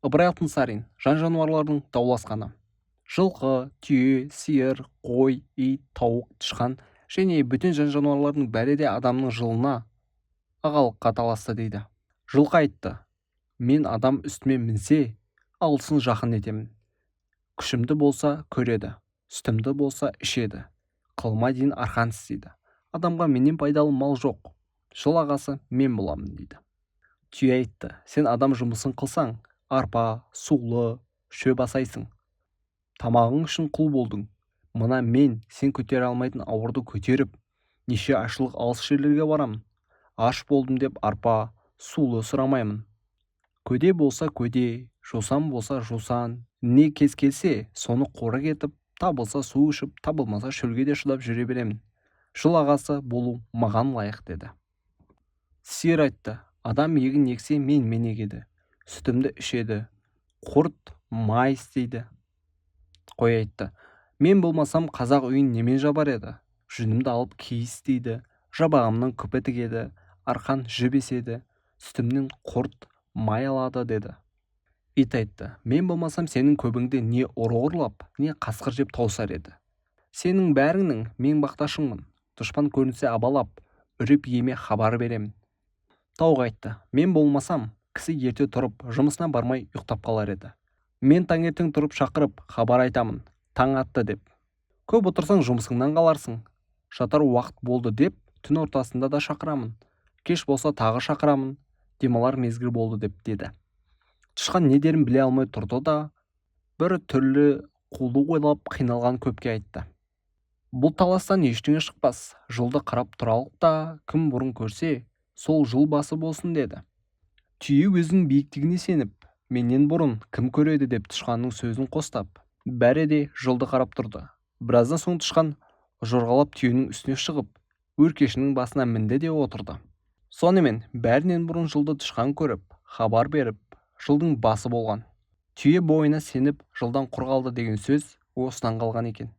Ыбырай Алтынсарин. Жан-жануарлардың дауласқаны. Жылқы, түйе, сиыр, қой, ит, тауық, тышқан және бөтен жан-жануарлардың бәрі де адамның жылына ағалыққа таласты дейді. Жылқы айтты: мен адам үстіме мінсе, алысын жақын етемін. Күшімді болса көреді, сүтімді болса ішеді, қылыма дейін арқан тістейді. Адамға менен пайдалы мал жоқ. Жыл ағасы мен боламын дейді. Түйе айтты: сен адам жұмысын қылсаң, арпа, сулы, шөп асайсың. Тамағың үшін құл болдың. Мына мен сен көтере алмайтын ауырды көтеріп, неше айшылық алыс жерлерге барамын. Аш болдым деп арпа, сулы сұрамаймын. Көде болса көде, жусан болса жусан, не кез келсе, соны қорық етіп, табылса су ішіп, табылмаса шөлге де шыдап жүре беремін. Жыл ағасы болу маған лайық деді. Сиыр айтты: адам егін ексе менімен егеді, сүтімді ішеді, құрт, май істейді. Қой айтты: мен болмасам қазақ үйін немен жабар еді? Жүнімді алып киіз істейді, жабағымнан күпі тігеді, арқан жіп еседі, сүтімнен құрт, май алады деді. Ит айтты: мен болмасам сенің көбіңді не ұры ұрлап, не қасқыр жеп тауысар еді. Сенің бәріңнің мен бақташыңмын. Дұшпан көрінсе абалап, үріп иеме хабар беремін. Тауық айтты: мен болмасам кісі ерте тұрып, жұмысына бармай ұйықтап қалар еді. Мен таңертең тұрып шақырып, хабар айтамын, таң атты деп. Көп отырсаң жұмысыңнан қаларсың. Жатар уақыт болды деп, түн ортасында да шақырамын. Кеш болса тағы шақырамын, демалар мезгіл болды деп деді. Тышқан не дерін біле алмай тұрды да, бір түрлі қулық ойлап қиналған көпке айтты. Бұл таластан ештеңе шықпас, жылды қарап тұралық та, кім бұрын көрсе, сол жыл басы болсын деді. Түйе өзінің биіктігіне сеніп, менен бұрын кім көреді деп тышқанның сөзін қостап, бәрі де жылды қарап тұрды. Біраздан соң тышқан жорғалап түйенің үстіне шығып, өркешінің басына мінді де отырды. Сонымен бәрінен бұрын жылды тышқан көріп, хабар беріп, жылдың басы болған. Түйе бойына сеніп, жылдан құр қалды деген сөз осыдан қалған екен.